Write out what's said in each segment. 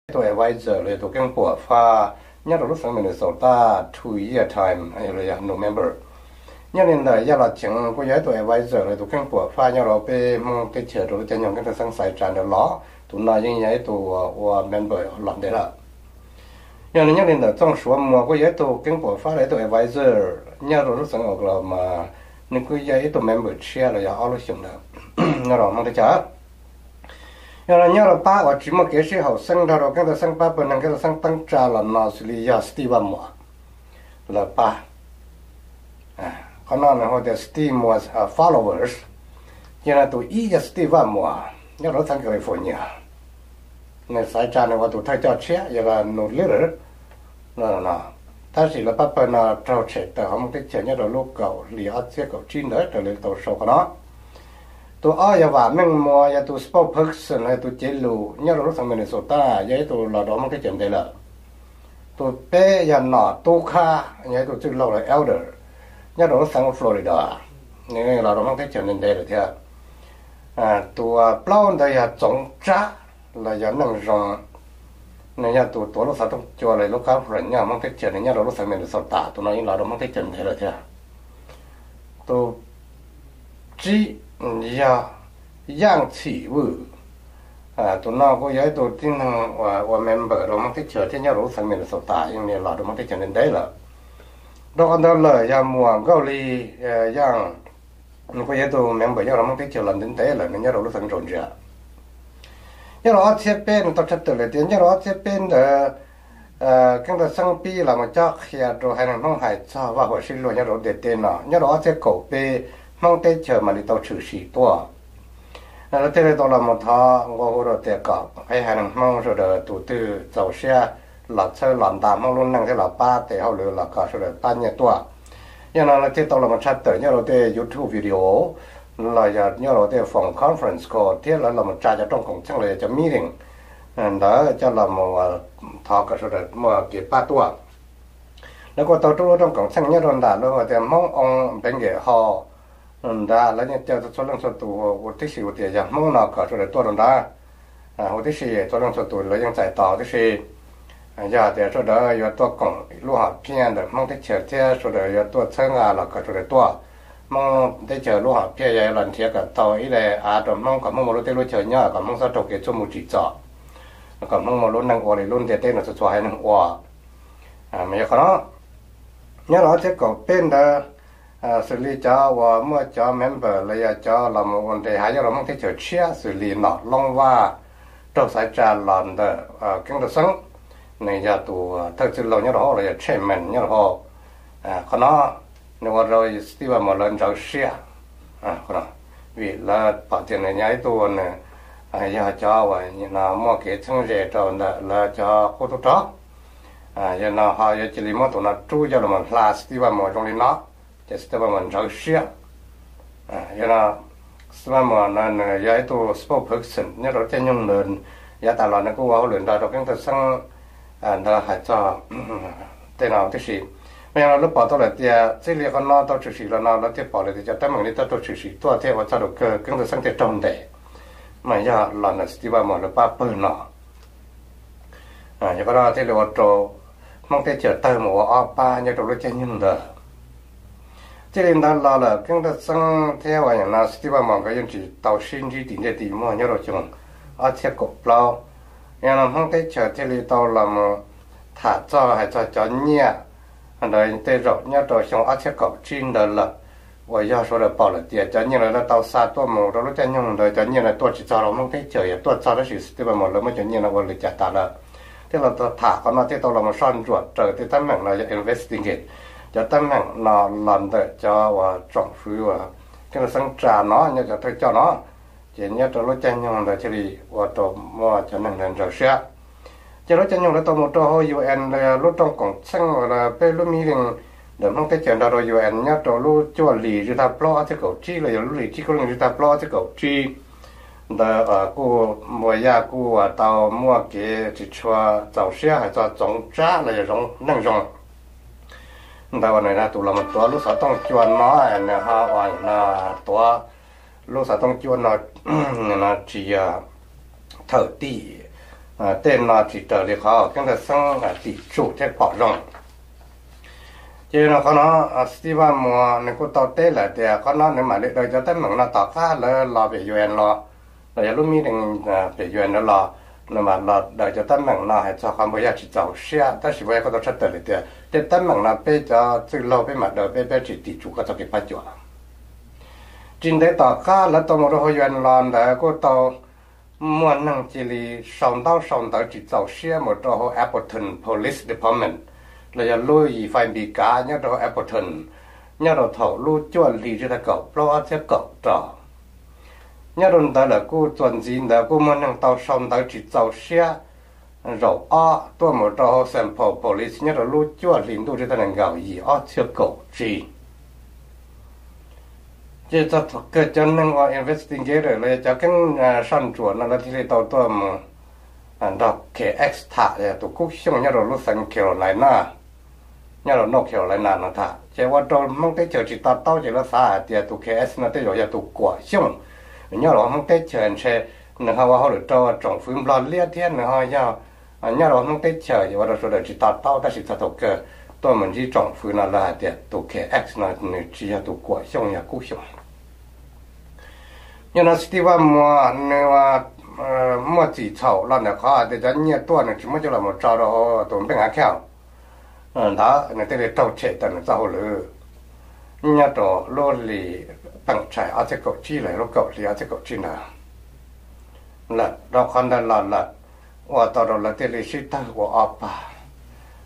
ib tug advisor los yog tus keeb puam fab nyob rau lub xeev Minnesota two year time los yog November. Nyob li ntawm Yaj Los Cheev kuj yog ib tug advisor los yog tus keeb puam fab nyob rau peb Hmoob teb chaws rau lub caij nyoog keeb thawj xeeb xaiv tsa ntawd los, tus no yeej yog ib tug ua member los ntev lawm. Yog li nyob li ntawm Txooj Suav Muas kuj yog ib tug keeb puam fab los ib tug advisor nyob rau lub xeev Oklahoma, nws kuj yog ib tug member tshiab los yog ob lub xyoos ntawd nyob rau Hmoob teb chaws. Yog li nyob rau pab uas tsis muaj kev sib haum xeeb nrog rau keeb thawj xeeb pab pawg neeg keeb thawj xeeb teeb tsa los no xws li yog Steve Vaj Muas lawv pab. Qhov no nws hu tias Steve Muas followers, yog no tus ib yog Steve Vaj Muas nyob rau lub xeev California. Nws xaiv tsa nws ua tus thawj coj tshiab yog los nus leader no. Tab sis lawv pab pawg no raug tshem tawm hauv Hmoob teb chaws nyob rau lub kaum hli ob txhiab kaum tsib ntawd raws li tau sau qhov no. Tus ob yog Vam Meej Muas yog tus spokesperson los yog tus cev lus nyob rau lub xeev Minnesota, yog ib tug los rau Hmoob teb chaws ntev lawm. Tus peb yog Nom Tub Khab, yog ib tug txwj laug los elder nyob rau lub xeev Florida, nws los rau Hmoob teb chaws ntev ntev lawm thiab. Tus plaub ntawd yog Txoov Tsab los yog Neej Zoo, nws yog tus tuav lub xov tooj cua los lub conference nyob Hmoob teb chaws, nws nyob rau lub xeev Minnesota, tus no yeej los rau Hmoob teb chaws ntev lawm thiab. Tus tsib yog Yaaj Txhim Vwj, tus no kuj yog ib tug tib neeg ua member rau Hmoob teb chaws thiab nyob rau lub xeev Minnesota, yeej los rau Hmoob teb chaws ntev ntev lawm. Rau qhov ntawd lawm yog Muas Nkauj Lis Yaaj, nws kuj yog ib tug member nyob rau Hmoob teb chaws los ntev ntev lawm, nws nyob rau lub xeev Georgia. Nyob rau ob txhiab peb nws tau tshaj tawm lawm tias nyob rau ob txhiab peb ntawd keeb thawj xeeb pib los mus cob qhia rau haiv neeg Hmoob hais txog vaj huam sib luag nyob rau ntiaj teb no. Nyob rau ob txhiab kaum peb Hmoob teb chaws mam li tau tshwm sim tuaj. Lawv thiaj li tau los mus thov nqua hu rau tias kom peb haiv neeg Hmoob sawv daws tus twg txaus siab los txhawb los nta Hmoob lub neej thiab los pab tes hauj lwm los kom sawv daws pab nyiaj tuaj. Yog no lawv thiaj tau los mus tshaj tawm nyob rau tej YouTube video los yog nyob rau tej phone conference call thiab lawv los mus tsa cov rooj koom txheej los yog cov meeting ntawd coj los mus thov kom sawv daws muaj kev pab tuaj. Lawv kuj tau rub lub rooj koom txheej nyob rau ntawm lub hais tias Hmoob Oo Npeev Nkem Hau ntawd, lawv yeej caw txhua leej txhua tus ua tib si ua tias yog Hmoob no kom sawv daws tuaj rau ntawd. Ua tib si txhua leej txhua tus lawv yeej txais tos tib si. Yog tias sawv daws yuav tuaj koom lub hom phiaj ntawm Hmoob teb chaws thiab sawv daws yuav tuaj txhawb nqa los kom sawv daws tuaj. Hmoob teb chaws lub hom phiaj yog los nrhiav kom tau ib daim av rau Hmoob kom Hmoob muaj lub teb lub chaw nyob, kom Hmoob txhob raug kev txhua mus tsim txom, kom Hmoob muaj lub neej ua li lub ntiaj teb no txhua txhua haiv neeg ua. Mas yog qhov no, nyob rau ob txhiab kaum peb ntawd, xws li cov uas muaj cov member los yog cov los mus ua nres hav nyob rau Hmoob teb chaws tshiab xws li Nom Loob Vaj raug xaiv tsa los ntawm keeb thawj xeeb, nws yog tus thawj txwj laug nyob rau hauv los yog chairman nyob rau hauv. Qhov no nws ua rau Steve Vaj Muas lawv ntsawv siab, vim lawv pom tias nws yog ib tug, nws yog cov uas muaj kev txheeb ze rau ntawm lawv cov qub tub rog. Yog no ho yuav cia li muab tus no rub coj los hla Steve Vaj Muas zoo li no, ces Steve Vaj Muas ntsawv siab. Yog no Steve Vaj Muas no nws yog ib tug spokesperson nyob rau lub caij nyoog ntawd, yav tas los nws kuj ua hauj lwm nrog rau keeb thawj xeeb ntawd hais txog tej no tib si. Mas yog no lawv pom tau lawm tias txij li qhov no tau tshwm sim los no lawv thiaj pom lawm tias cov teeb meem li tau tshwm sim tuaj thiab ua txog rau kawg keeb thawj xeeb thiaj raug ntes. Mas yog los ntawm Steve Vaj Muas lawv pab pawg no, yog qhov no thiaj li ua rau Hmoob teb chaws tawg mus ua ob pab nyob rau lub caij nyoog ntawd. Txij li ntawd los lawm keeb thawj xeeb thiab uas yam no Steve Vaj Muas nkawd yeej tsis tau sib ntsib tim ntsej tim muag nyob rau xyoo ob txhiab kaum plaub. Yog no Hmoob teb chaws thiaj li tau los mus tham txog hais txog cov nyiaj ntawd tej zaum nyob rau xyoo ob txhiab kaum tsib ntawd lawm, uas yog sawv daws pom lawm tias cov nyiaj ntawd lawv tau xa tuaj mus rau lub caij nyoog ntawd cov nyiaj ntawd tuaj tsis txog rau Hmoob teb chaws, yog tuaj txog tab sis Steve Vaj Muas lawv muab cov nyiaj no ua li cas tas lawm. Thiab los tham qhov no thiaj tau los mus soj ntsuam raws tej teeb meem no yog investigate cov teeb meem no los ntawm cov uas tsoom fwv uas keeb thawj xeeb tsa no nyob cov thawj coj no, ces nyob rau lub caij nyoog ntawd thiaj li ua rau muaj cov neeg ntawd ntsawv siab. Ces lub caij nyoog ntawd tau mus rau hauv U N los yog lub rooj koom txheej uas peb lub meeting ntawm Hmoob teb chaws nrog rau U N nyob rau lub cuaj hlis tsib thaj plaub ob txhiab kaum tsib los yog lub hlis tsib kaum leej tsib thaj plaub ob txhiab kaum tsib ntawd kuj Muas Yaj kuj uas tau muaj kev tsis tshua txaus siab hais txog Txoov Tsab los yog Neej Zoo ntawd uas nws yog tus los mus tuav lub xov tooj cua no, nws ho uas no tuav lub xov tooj cua no, no tsis yog thawj tij Tej no tsis raws li qhov Keeb Thaj Xeeb tim tsum thiab pom zoo. Ces no qhov no, Steve Muas nws kuj tau teb lawm tias qhov no nws mam li daws cov teeb meem no tom qab lawv los pem U N los, los yog lub meeting pem U N los, nws mam los daws cov teeb meem no hais txog qhov Npuas Yaj tsis txaus siab. Tab sis Npuas Yaj kuj tau tshaj tawm lawm tias tej teeb meem no peb cov txwj laug peb mam daws, peb peb tsis tim tsum koj txoj kev pab cuam. Tsis ntev tom qab lawv tau mus rau hauv U N los ntawd kuj tau muaj neeg cia li sau ntaub sau ntawv tsis txaus siab mus rau hauv Appleton Police Department, los yog lub yim fais npis kav nyob rau hauv Appleton, nyob rau thaum lub cuaj hli tsib tag kaum plaub ob txhiab kaum rau. Nyob rau ntawd lawm kuj txuas ntxiv ntawd kuj muaj neeg tau sau ntawv tsis txaus siab zaum ob tuaj mus rau hauv Saint Paul Police nyob rau lub cuaj hli ntuj tsib tag nees nkaum yim ob txhiab kaum tsib. Ces txog thaum kawg cov neeg uas investigator los yog cov keeb soj ntsuam no lawv thiaj li tau tuaj mus nrog K X tham, yog tus Kub Xyooj nyob rau lub xeev Carolina, nyob rau North Carolina no tham. Ces ua rau Hmoob teb chaws tsis to taub ces lawv xav hais tias tus K X no tej zaum yog tus Kuam Xyooj nyob rau Hmoob teb chaws ntshe nws ho ua hauj lwm rau tsoom fwv Nplog liab thiab nws ho yog nyob rau Hmoob teb chaws, ces ua rau sawv daws tsis to taub. Tab sis txog thaum kawg tuaj mus ntsib tsoom fwv no lawv hais tias tus K X no nws tsis yog tus Kuam Xyooj, yog Kub Xyooj. Nyob no Steve Muas nws muaj txim txhaum los ntawm qhov hais tias cov nyiaj tuaj nws tsis muab coj los mus tso rau hauv tus bank account ntawd, nws thiaj li raug tshem tawm nws txoj hauj lwm nyob rau lub hli peej tshais ob txhiab kaum tsib los lub kaum hli ob txhiab kaum tsib ntawd lawm. Rau qhov ntawd los lawm ua tau rau lawv thiaj li sib tawg ua ob pab.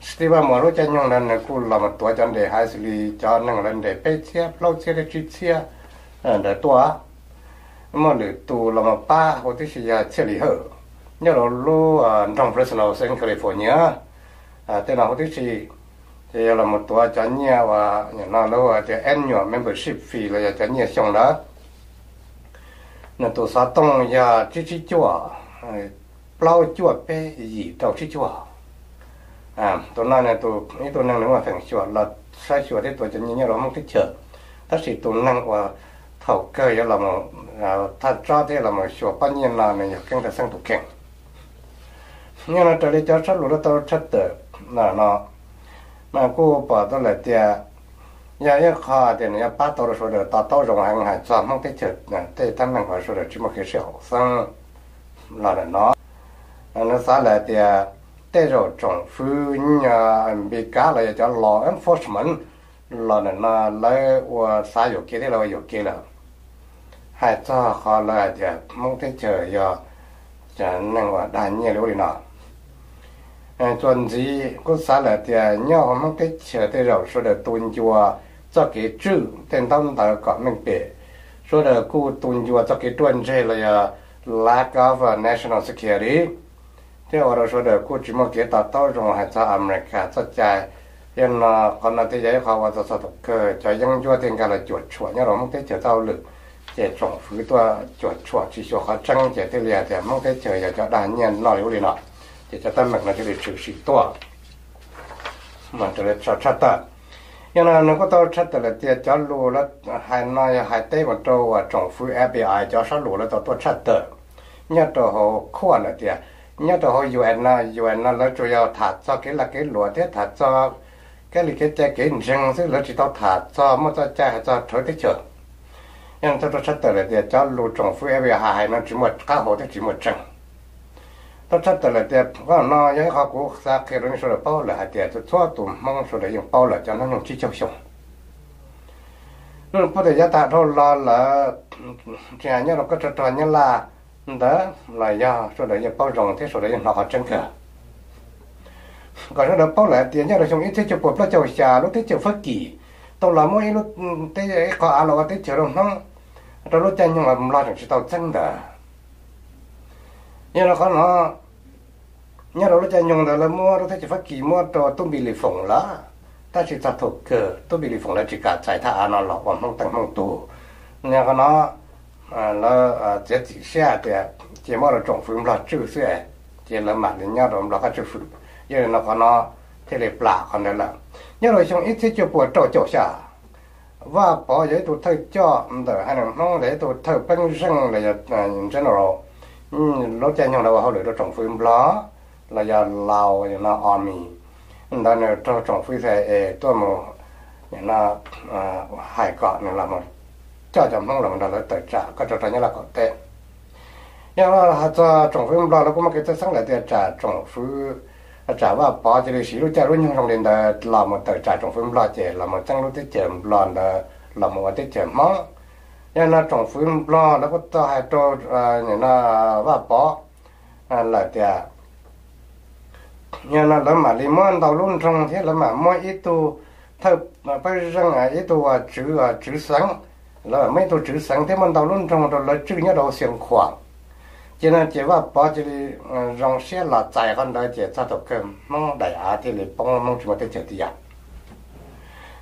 Steve Muas lub caij nyoog ntawd nws kuj los mus tuav cov nres hais xws li cov neeg lawv nres peb txhiab plaub txhiab thiab tsib txhiab ntawd tuaj. Muaj lwm tus los mus pab huv tib si yog Txhiaj Lis Hawj nyob rau lub nroog Fresno, xeev California. Tej no huv tib si ces yog los mus tuav cov nyiaj uas no lawv hu tias annual membership fee los yog cov nyiaj xyoo ntawd. Nws tus xov tooj yog tsib tsib cuaj, plaub cuaj peb yim rau tsib cuaj. Tus no nws tus ib tug neeg nws muaj feem xyuam los saib xyuas thiab tuav cov nyiaj nyob rau Hmoob teb chaws, tab sis tus neeg uas thaum kawg yuav los thaj tsob thiab los mus xyuas pob nyiaj no nws yog Keeb Thaj Xeeb tus kheej. Nyob no raws li cov sab lus lawv tau tshaj tawm no, mas kuj pom tau lawm tias yog ib qho tias nws yuav pab tau rau sawv daws to taub zoo heev hais txog Hmoob teb chaws tej teeb meem uas sawv daws tsis muaj kev sib haum xeeb los ntawm no. Nws xav lawm tias tej zaum tsoom fwv Npis Kav los yog cov law enforcement los ntawm no lawv ua xav yuam kev thiab lawv ua yuam kev lawm hais txog qhov lawv hais tias Hmoob teb chaws yog cov neeg uas dag nyiaj li ub li no. Txuas ntxiv kuj xav lawm tias nyob hauv Hmoob teb chaws tej zaum sawv daws tu ncua txoj kev tswj tej ntaub ntawv kom meej pem, sawv daws kuj tu ncua txoj kev ruaj ntseg los yog lack of national security, thiab ua rau sawv daws kuj tsis muaj kev to taub zoo hais txog America txoj cai. Yog no qhov no thiaj yog ib qhov ua txog thaum kawg cov yeeb ncuab thiaj nkag los cuam tshuam nyob rau Hmoob teb chaws txoj hauj lwm, ces tsoom fwv tuaj cuam tshuam tsis xyuas qhov tseeb ces thiaj li hais tias Hmoob teb chaws yog cov dag nyiaj no li ub li no, ces cov teeb meem no thiaj li tshwm sim tuaj. Tshaj tawm, yog no nws kuj tau tshaj tawm lawm tias cov lus lawv hais no yog hais teb mus rau uas tsoom fwv F B I cov sab lus lawv tau tuaj tshaj tawm nyob rau hauv court lawm tias nyob rau hauv U N no, U N no lawv tsuas yog tham txog kev lag kev luam thiab tham txog kev li kev cai kev ntseeg xwb, lawv tsis tau tham txog muaj txoj cai hais txog rhawv teb chaws. Yog no tau tshaj tawm lawm tias cov lus tsoom fwv F B I hais no tsis muaj qab hau thiab tsis muaj tseeb. Tau tshaj tawm lawm tias qhov no yog ib qho kuv xav qhia rau nej sawv daws paub lawm hais tias txhua tus Hmoob sawv daws yeej paub lawm cov hnub nyoog tsib caug xyoo. Lub ntuj puag ta yav tag dhau los lawm, tsis hais nyob rau koj tsov rog Nyab Laj ntawd los yog sawv daws yeej paub zoo thiab sawv daws yeej hnov qhov tseeb kawg. Kom sawv daws paub lawm hais tias nyob rau xyoo ib txhiab cuaj puas plaub caug xya lub teb chaws Fab Kis tau los muab ib lub, ib qho av los ua teb chaws rau Hmoob rau lub caij nyoog uas Nplog tseem tsis tau txeeb ntawd. Yog no qhov no, nyob rau lub caij nyoog ntawd lawv muab lub teb chaws Fab Kis muab rau tub Npis Lis Foom lawm, tab sis txog thaum kawg tub Npis Lis Foom lawv tsis kam txais thaj av no los ua Hmoob teej Hmoob tug. Yog qhov no lawv txiav txim siab tias cia muab rau tsoom fwv Nplog tswj xwb, ces lawv mam li nyob rau Nplog qab tswj fwm. Yog li no qhov no thiaj li plam qhov ntawd lawm. Nyob rau xyoo ib txhiab cuaj puas rau caum xya, Vaj Pov yog ib tug thawj coj ntawm haiv neeg Hmoob los yog ib tug thawj peeb zeej los yog general, lub caij nyoog ntawd ua hauj lwm rau tsoom fwv Nplog los yog Lao no army ntawd nws raug tsoom fwv CIA tuaj mus hais kom nws los coj cov Hmoob los nrog lawv tawm tsam koj tso rau Nyab Laj qaum teb. Yog hais txog tsoom fwv Nplog lawv kuj muaj kev txhawj xeeb lawm tias tsam tsoom fwv, tsam Vaj Pov cia li siv lub caij lub nyoog zoo li ntawd los mus tawm tsam tsoom fwv Nplog ces los mus txeeb lub teb chaws Nplog ntawd los mus ua teb chaws Hmoob. Yog no tsoom fwv Nplog lawv kuj tau hais rau no Vaj Pov lawm tias yog no lawv mam li muab ntau lub nroog thiab lawv mam muab ib tug thawj pawg zeej, ib tug tswv, tswv xeev, lawv mam muab ib tug tswv xeev thiab muab ntau lub nroog rau lawv tswj nyob rau Xiav Khuam. Ces no ces Vaj Pov cia li zoo siab los txais qhov ntawd ces txog thaum kawg Hmoob daim av thiaj li poob, Hmoob tsis muaj teb chaws tib yam.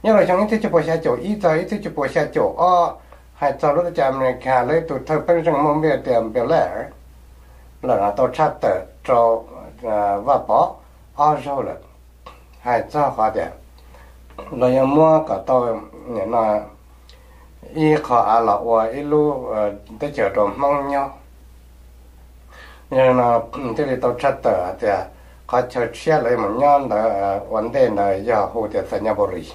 Nyob rau xyoo ib txhiab cuaj puas xya caum ib txog ib txhiab cuaj puas xya caum ob, hais txog lub teb chaws Amelikas lawv ib tug thawj pawg zeej muaj npe tias Belair, lawv tau tshaj tawm rau Vaj Pov ob zaug lawm, hais txog qhov tias los yog muab kom tau no ib qho av los ua ib lub teb chaws rau Hmoob nyob. Yog no thiaj li tau tshaj tawm hais tias qhov chaw tshiab lawv mus nyob ntawd ua ntej ntawd yog hu tias Xais Nyab Npau Lis,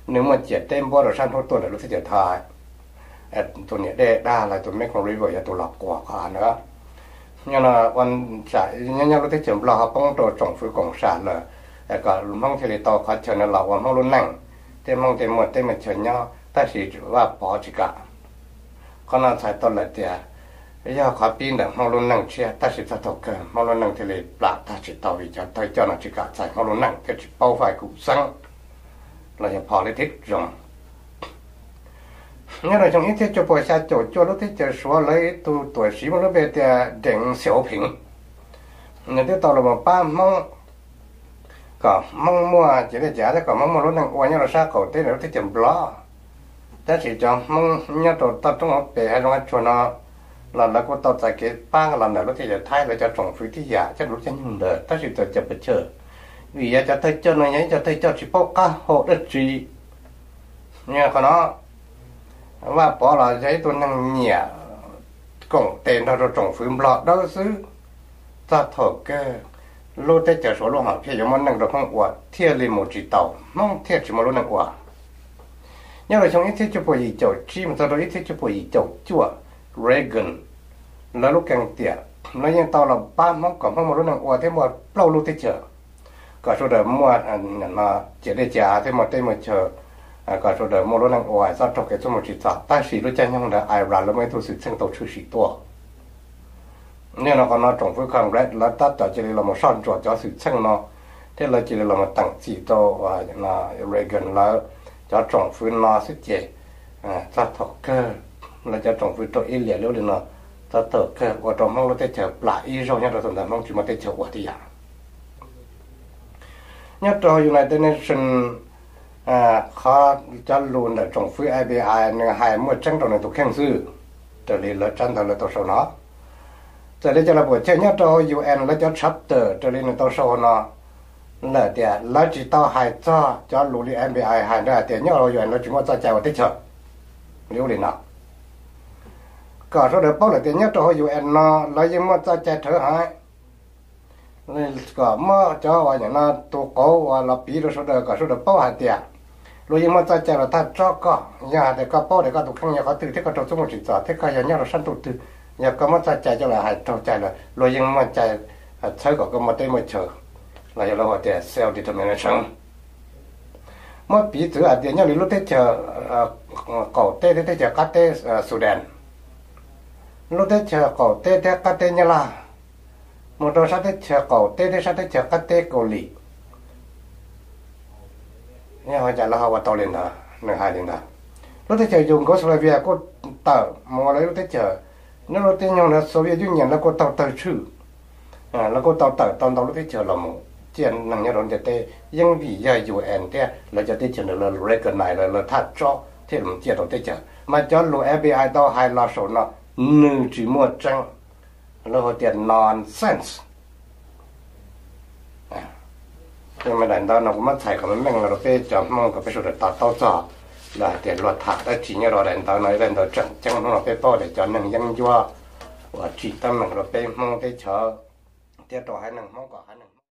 nws muaj ciam teb npuab rau sab hnub tuaj ntawm lub teb chaws Thaib. Tus niam dej dag los tus Mekong River yog tus los quas qhov av ntawd. Yog no ua tsam nyob nyob lub teb chaws Nplog ho poob rau tsoom fwv koom sam lawm, kom Hmoob thiaj li tau qhov chaw no los ua Hmoob lub neej, thiab Hmoob thiaj muaj teb muaj chaw nyob. Tab sis Vaj Pov tsis kam. Qhov no txhais tau lawm tias yog qhov pib ntawm Hmoob lub neej tshiab, tab sis txog thaum kawg Hmoob lub neej thiaj li plam tag tsis tau vim cov thawj coj no tsis kam txais Hmoob lub neej thiab tsis paub faj kum xeeb los yog politics zoo. Nyob rau xyoo ib txhiab cuaj puas xya caum cuaj lub teb chaws Suav lawv ib tug tuam siv muaj lub npe tias Deev Xyaum Pheev, nws twb tau los mus pab Hmoob kom Hmoob muaj ciam teb ciam av thiab kom Hmoob muaj lub neej ua nyob rau sab qaum teb ntawm lub teb chaws Nplog. Tab sis cov Hmoob nyob rau toj roob hauv pes hav zoov hav tsuag no los lawv kuj tau txais kev pab los ntawm lub teb chaws Thaib lawv cov tsoom fwv tib yam coj lub caij nyoog ntawd, tab sis txawm cov pes tsawg vim yog cov thawj coj no yog ib co thawj coj tsis paub qab hau dab tsi. Yog qhov no, Vaj Pov los yog ib tug neeg nyiam koom tes nrog rau tsoom fwv Nplog dawb xwb. Txog thaum kawg lub teb chaws Suav lub hom phiaj yuav muab neej rau Hmoob ua thiaj li mus tsis tau, Hmoob thiaj tsis muaj lub neej ua. Nyob rau xyoo ib txhiab cuaj puas yim caum tsib mus txog rau ib txhiab cuaj puas yim caum cuaj, Reagan lawv lub keeb tiam lawv yeej tau los pab Hmoob kom Hmoob muaj lub neej ua thiab muaj plaub lub teb chaws, kom sawv daws muaj ciam teb ciam av thiab muaj teb muaj chaw, kom sawv daws muaj lub neej ua, txhob raug kev txuj mus tsim txom. Tab sis lub caij nyoog ntawd Iran lawv muaj ib tug xwm txheej tau tshwm sim tuaj. Yog no qhov no tsoom fwv Congress lawv tab tom cia li los mus soj ntsuam cov xwm txheej no, thiab lawv cia li los mus teem txim rau Reagan lawv cov tsoom fwv no xwb ces txog thaum kawg lawv cov tsoom fwv rau ib liam li ub li no, txog thaum kawg ua rau Hmoob lub teb chaws plam ib zaug nyob rau thaum ntawd Hmoob tsis muaj teb chaws ua tib yam. Nyob rau United Nations, qhov cov lus ntawm tsoom fwv FBI nws hais muaj tseeb rau nws tus kheej xwb, raws li lawv tsab ntawv lawv tau sau no. Txawm li cas los puam chawj nyob rau UN lawv cov chapter raws li nws tau sau no lawm tias lawv tsis tau hais txog cov lus li FBI hais ntawd hais tias nyob hauv UN lawv tsis muaj txoj cai ua teb chaws li ub li no. Kom sawv daws paub lawm tias nyob rau hauv UN no lawv yeej muaj txoj cai rhawv haiv, kom muab cov uas yam no tus qauv uas los piv rau sawv daws kom sawv daws paub hais tias luag yeej muaj txoj cai los thaj tsob koj. Yog hais tias koj paub tias koj tus kheej yog qhov twg thiab koj raug txuj mus tsim txom thiab koj yog nyob rau sab ntuj twg, yog koj muab txoj cai coj los hais raug cai lawm luag yeej muaj cai txhawb kom koj muaj teb muaj chaw, los yog lawv hu tias self determination. Muab piv txwv hais tias nyob li lub teb chaws qaum teb thiab teb chaws qab teb Sudan, lub teb chaws qaum teb thiab qab teb Nyab Laj, mus rau sab teb chaws qaum teb thiab sab teb chaws qab teb Kaus Lim. Yog ua cas lawv ho ua tau li ntawd? Nws hais li ntawd, lub teb chaws Yugoslavia kuj tawm mus ua lawv lub teb chaws. Nyob lub teb nyoog ntawd Soviet Union lawv kuj tau tawg tshwj, lawv kuj tau tawm tau ntau lub teb chaws los mus ciaj neeg nyob rau ntiaj teb, yeej vim yog UN thiab lawv cov teb chaws ntawd lawv recognize lawv, lawv thaj tsob thiaj mus ciaj rau teb chaws. Mas cov lus FBI tau hais los saum no nws tsis muaj tseeb, lawv hu tias nonsense. Daim ntawv no kuv muab txhais kom meej los rau peb cov Hmoob kom peb sawv daws to taub txog los hais tias luag tham dab tsi nyob rau daim ntawv no, daim ntawv tseem ceeb hnub no peb paub tias cov neeg yeeb ncuab uas tsim teeb meem rau peb Hmoob teb chaws thiab rau haiv neeg Hmoob kom haiv